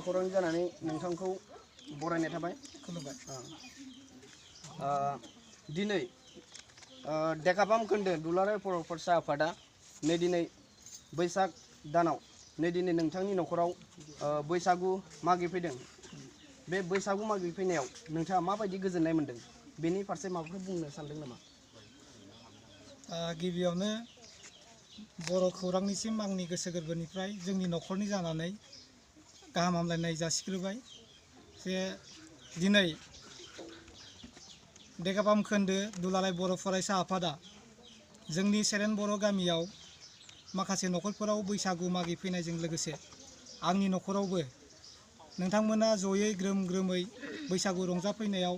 खौरां जानानै नोंथांखौ बरायनाय थाबाय। खुलुमबाय। दिनै डेकापाम खोन्दो दुलाराय बर' फरायसा आफादा नै दिनै बैसाग दानाव नै दिनै नोंथांनि न'खराव बैसागु मागिफैदों। बे बैसागु मागिफैनायाव नोंथाङा माबायदि गोजोननाय मोन्दों बेनि फारसे माबाफोर बुंनो सानदों नामा? गिबियावनो बर' खौरांनिसिम आंनि गोसो गोरबोनिफ्राय जोंनि न'खरनि जानानै गाहाम हामलायनाय जासिग्रोबाय जे दिनै डेकापाम खोन्दो दुलाराय बर' फरायसा आफादा जोंनि सेरेन बर' गामियाव माखासे न'खरफोराव बैसागु मागि फैनायजों लोगोसे आंनि न'खरावबो नोंथांमोना जयै ग्रोम ग्रोमै बैसागु रंजाफैनायाव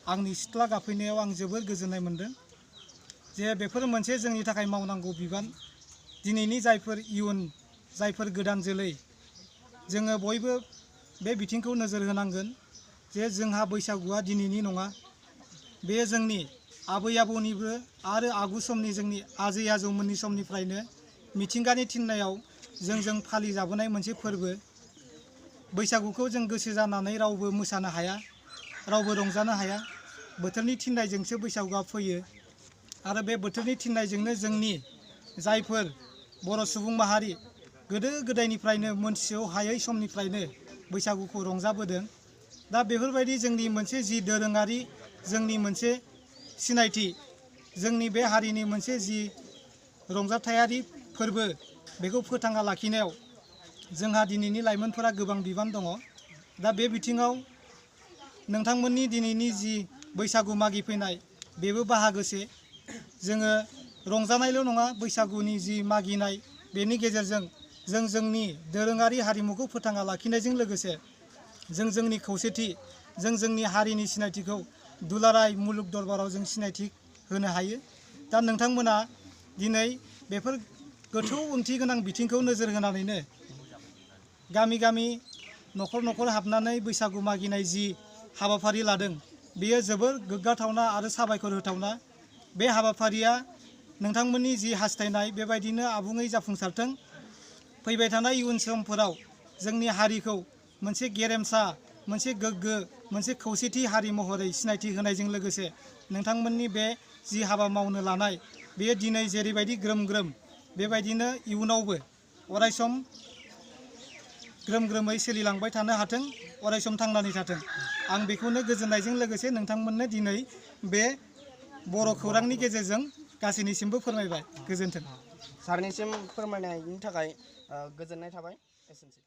आंनि सिथ्ला गाफैनायाव आं जोबोर गोजोननाय मोन्दों। जे बेफोर मोनसे जोंनि थाखाय मावनांगौ बिबान। दिनैनि जायफोर इयुन जायफोर गोदान जोलै जोङो बयबो बे बिथिंखौ नोजोर होनांगोन जे जोंहा बैसागुआ दिनैनि नङा, बे जोंनि आबै आबौनिबो आरो आगु समनि जोंनि आजै आजौमोननि समनिफ्रायनो मिथिंगानि थिननायाव जों फालिजाबोनाय मोनसे फोरबो। बैसागुखौ जों गोसो जानानै रावबो मोसानो हाया, रावबो रंजानो हाया। बोथोरनि थिननायजोंसो बैसागुआ फैयो आरो बे बोथोरनि थिननायजोंनो जोंनि जायफोर बर' सुबुं माहारि गोदो गोदायनिफ्रायनो मोनथिस' हायै समनिफ्रायनो बैसागुखौ रंजाबोदों। दा बेफोरबायदि जोंनि मोनसे जि दोरोङारि जोंनि मोनसे सिनायथि, जोंनि बे हारिनि मोनसे जि रंजाथायारि फोरबो बेखौ फोथांना लाखिनायाव जोंहा दिनैनि लाइमोनफोरा गोबां बिबान दङ। दा बे बिथिङाव नोंथांमोननि दिनैनि जि बैसागु मागि फैनाय बेबो बाहागोसे। जोङो रंजानायल' नङा, बैसागुनि जि मागिनाय बेनि गेजेरजों जों जोंनि दोरोङारि हारिमुखौ फोथांना लाखिनायजों लोगोसे जों जोंनि खौसेथि, जों जोंनि हारिनि सिनायथिखौ दुलाराय मुलुग दरबाराव जों सिनायथि होनो हायो। दा नोंथांमोना दिनै बेफोर गोथौ ओंथि गोनां बिथिंखौ नोजोर होनानैनो गामि गामि न'खर न'खर हाबनानै बैसागु मागिनाय जि हाबाफारि लादों बेयो जोबोर गोग्गाथावना आरो साबायखर होथावना। बे हाबाफारिया नोंथांमोननि जि हास्थायनाय बेबायदिनो आबुङै जाफुंसारथों। फैबाय थानाय इयुन समफोराव जोंनि हारिखौ मोनसे गेरेमसा, मोनसे गोग्गो, मोनसे खौसेथि हारि महरै सिनायथि होनायजों लोगोसे नोंथांमोननि बे जि हाबा मावनो लानाय बेयो दिनै जेरैबायदि ग्रोम ग्रोम बेबायदिनो इयुनावबो अरायसम ग्रोम ग्रोमै सोलिलांबाय थानो हाथों, अरायसम थांनानै थाथों। आं बेखौनो गोजोननायजों लोगोसे नोंथांमोननो दिनै बे बर' खौरांनि गेजेरजों गासैनिसिमबो फोरमायबाय। गोजोन्थों। सारनिसिम फोरमायनायनि थाखाय गोजोननाय थाबाय। एसेनोसै।